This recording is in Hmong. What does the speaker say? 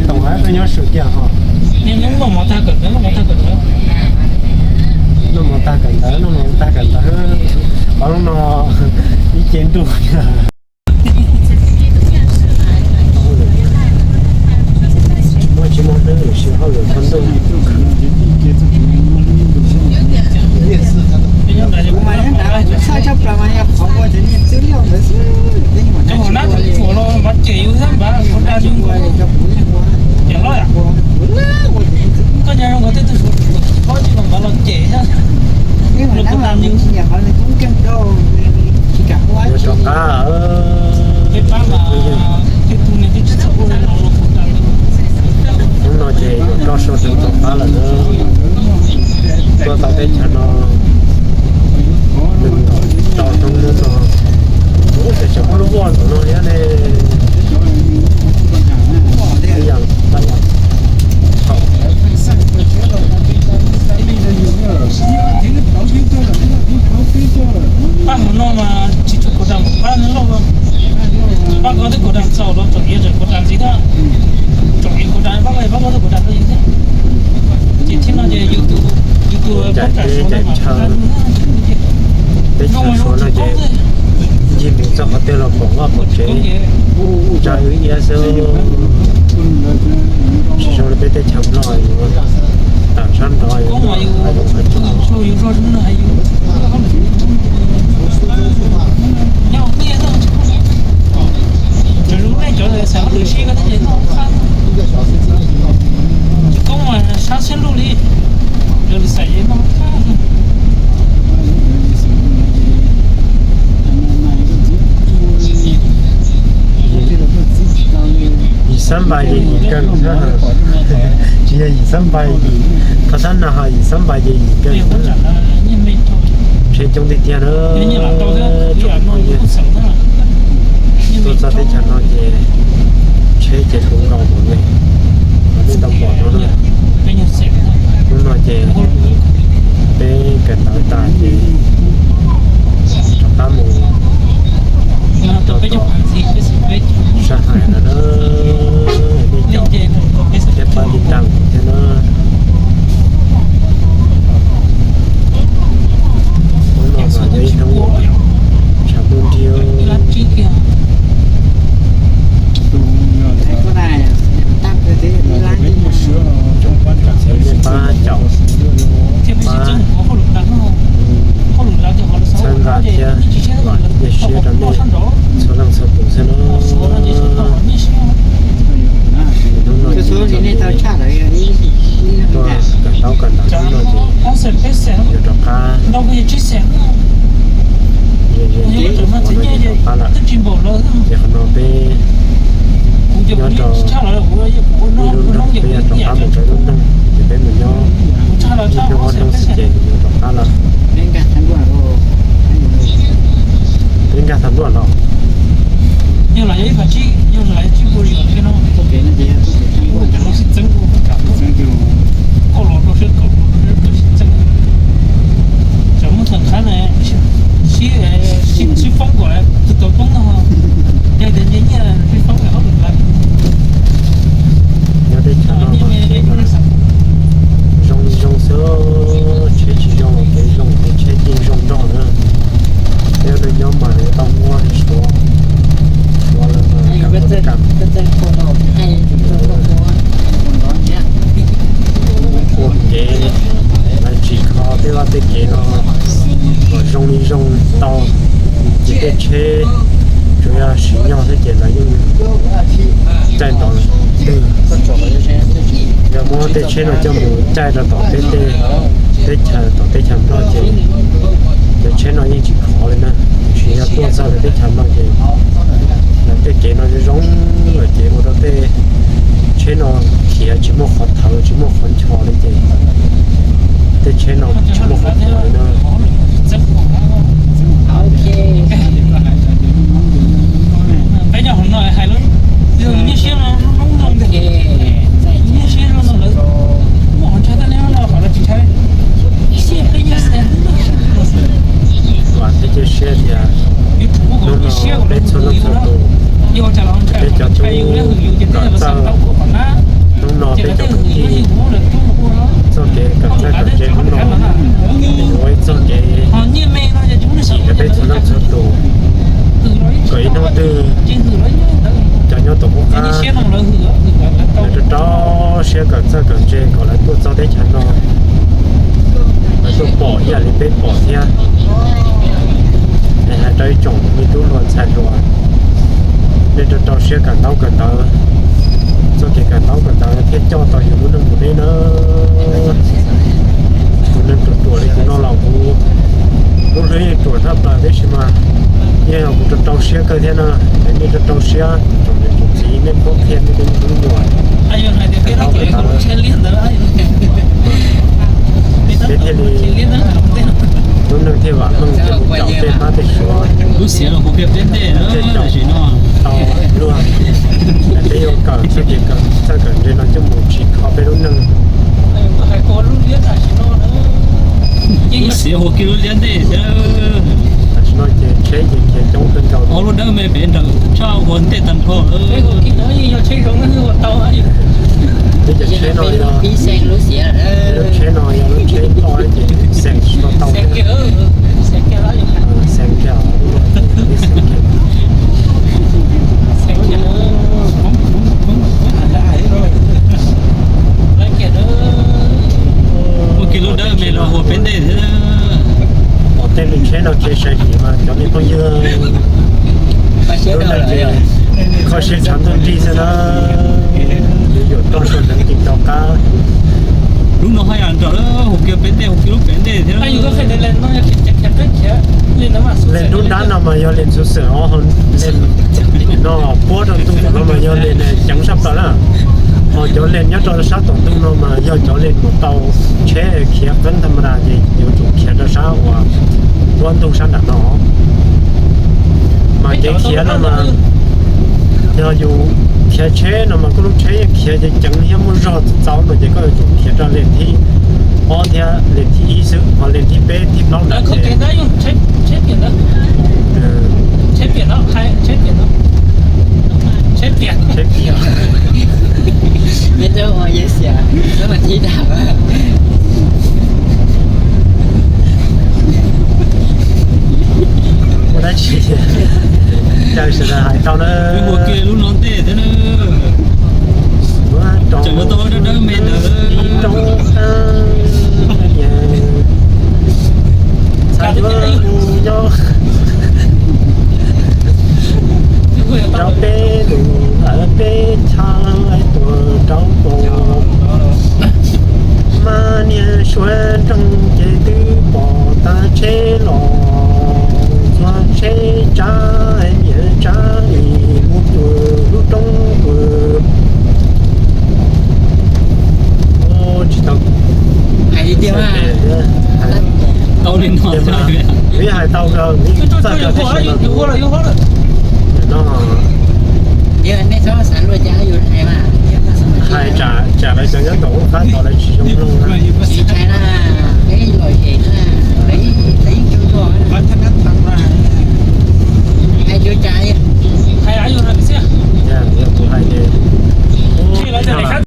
Tau hais koj nyob Suav kiag ho. Noj mov tag kawm ntawv, noj mov tag kawm ntawv, noj mov tag kawm ntawv, qhov no ib ce ntuj. Muaj tsis muaj hnub lwm si hauj lwm txog ntuj. Cov hauv nab tus tshuav los mas cem yus xwb npam, ua dag li cem hlob yom. Koj nyob zoo nkaus tej tug Suav tsis paub tsis los npam los cem xwb. Los kuv dag li. Yuav rov qab. Peb pab mas tej tug niag twb tsis txawj ua los kuv dag li. Hnub no ces yuav roj sua tseem rov qab lawm na. Tuaj tau teb chaws no, nws rau hnub no, ub, ces tseem muaj lub voj ntawm no thiab ne. Ib yam pab hauv no mas tsis tshua kov dam, pab no loj, pab koj twb kov dam txaus los tsom iav tseem kov dam ntxiv thiab. Tsom iav kov dam pab koj, pab koj twb kov dam rau yus thiab. Ces thiab no ces yus tus, yus tus podcast Suav no mas pab no, teb chaws Suav no ces ncig mus txog qhov twg los pom vaj pom tsev, tsa wb iab xwb. Tsis zoo li peb teb chaws Nplog yuav tawm sab nrov yuav, yus zog no yus nyob ntiaj teb, cov lus nej cov xav lus sib ko thiaj li noj qab. Tsis koob mas sab siab luj li, cov lus xav yeej noj qab. Yim xab npais ces yim keeg xwb, tsis yog yim xab npais, qhov thab na ho yim xab npais ces yim keeg xwb. Tsheb coob tiag tiag na, tsoom phooj ywg. Tuaj txog teb chaws no ces tsheb ces kuj nkaus npaum li nej tau pom no na. Hnub no ces peb kawm ntawv tas ces rov qab mus rau tom sab hais no na, nej caum thiab pab li tas thiab na. Hnub no mas yog ib hnub tshav ntuj nrig. Txhawm nej pab caum, pab txhawb nqa thiab los nyiaj siab rau nej txhua leej txhua tus xwb na. Hnub no ces tuaj kawm ntaub kawm ntawv hnub no ces yuav rov qab. Ze ze qhov no ces rov qab lawm. Ces qhov no peb nyob rau ib lub nroog, peb yuav rov qab mus rau ib lub nroog, ces peb mus nyob ib hnub ob hnub xwb ces yuav rov qab lawm. Peb nkag tau nruab los. Nyob teb chaws no mas zoo li zoo xwb, tsheb tsis zoo los kev zoo, kev tsheb tsis zoo nrog na. Peb ua neeg nyob mas yuav tau muab suav, suav lawm mas kam muab kam. Ua kev, lawv tsis kho tej vaj tej kev no kom zoo li zoo tau, ces tej tsheb tsuas yog siv nyog xwb ces lawv yeej caij nrov ntws. Yog muab tej tsheb no coj mus caij rau tom peb tej teb chaws, tom teb chaws Nplog ces cov tsheb no yeej tsis khov li na. Tiam sis yog tuaj txog lawv teb chaws no ces lawv tej kev no zoo zoo lawm ces ua rau tej tsheb no khiav tsis muaj qhov thawv tsis muaj qhov ncho li ces tej tsheb no tsis muaj qhov thawv li na. Peb nyob hauv no hais lub, nyiaj siab no lub noob no, nyiaj siab no lawv muaj qhov ntshai, tab sis no qhov lawv tsis ntshai. Vam thiab cia siab tias hnub no peb txhua leej txhua tus, peb cov tub kom txawj, kom Txog teb chaws no, lawv tuaj pom ib yam li peb pom thiab. Es hais rau ib tsoom me tub hluas ntxhais hluas, nej rau rau siab kawm ntaub kawm ntawv, txoj kev kawm ntaub kawm ntawv thiaj coj tau yus lub neej mus deb na. Tus neeg ruam ruam li kuv no los kuv lub hlwb yeej ruam tshaj plaws, tab sis mas yeej yog kuv rau rau siab kawg thiab na. Es nej rau rau siab, tsoom niam tsoom txiv, nej pab qhia nej tej me tub me nyuam kawm ntaub kawm ntawv, peb thiaj li lub neej thiaj vam meej, thiaj li caum tej pab tej suav, lub siav los kuv kiag peb ntej na, tej caum tam sim no tau luag. Peb yuav kawm txoj kev kawm txawj kawm ntse no coj mus tsim kho peb lub neej. Lub siav hua kiag lub liab ntej thiab. Tam sim no ces tsheb ces khiav coob kawg nkaus, ob lub dawb me pem nrawm tshaj hua ntej tag nrho. Lub tsheb no yog, lub tsheb no yog lub tsheb loj ces xeem tsis tau, xeem kiag, xeem kiag. Ua kiag lub dawb me los hua peb ntej thiab. Pom tej lub tsheb no khiav sai dim mas cov me phooj ywg, lub neej ces kho siab tshav ntuj nrig xwb na. Yuav yuam toj saum ntawd ces rov qab. Lub no haj yam nrawm, hua kiag peb ntej, hua kiag lub pem ntej thiab. Lej nruab nrab no mas yog lej ntxhuv xwm os, lej no puab rau ntug tom no mas yog lej ceev sab plaws na. Ho cov lej nyob rau sab tom ntug no mas yog cov lej mus tau tsheb khiav qeeb thas mas das ces yuav tsum khiav rau sab uas puab ntug sab nram no. Mas kev khiav no mas yog yus khiav tsheb no mas koj lub tsheb yeej khiav ceev ceev thiab muaj zog txaus no ces koj yuav tsum khiav rau lej thib ob thiab lej thib ib xwb, ho lej thib peb thib plaub ntawd ces tsheb piam. Ua dab tsi, caw sawv daws hais tau na. Ua kiag lub no ntej thiab na. Tseem yuav tau dawb dawb me ntawd. Txhais yuav mus nyob rau peb lus lawv peb chaw tuaj rau pom. Mas niag suav nroog ces twb pom tag tsheb los, txhua tsheb tsav niam tsav li mus cuag lub roob pw. Tsis tau hais li tiag, tau li no, twb hais tau, txawj kawm tib si no. No hais tsam lawv cov nyob tom ub qab tos lawv tsis zoo mloog na.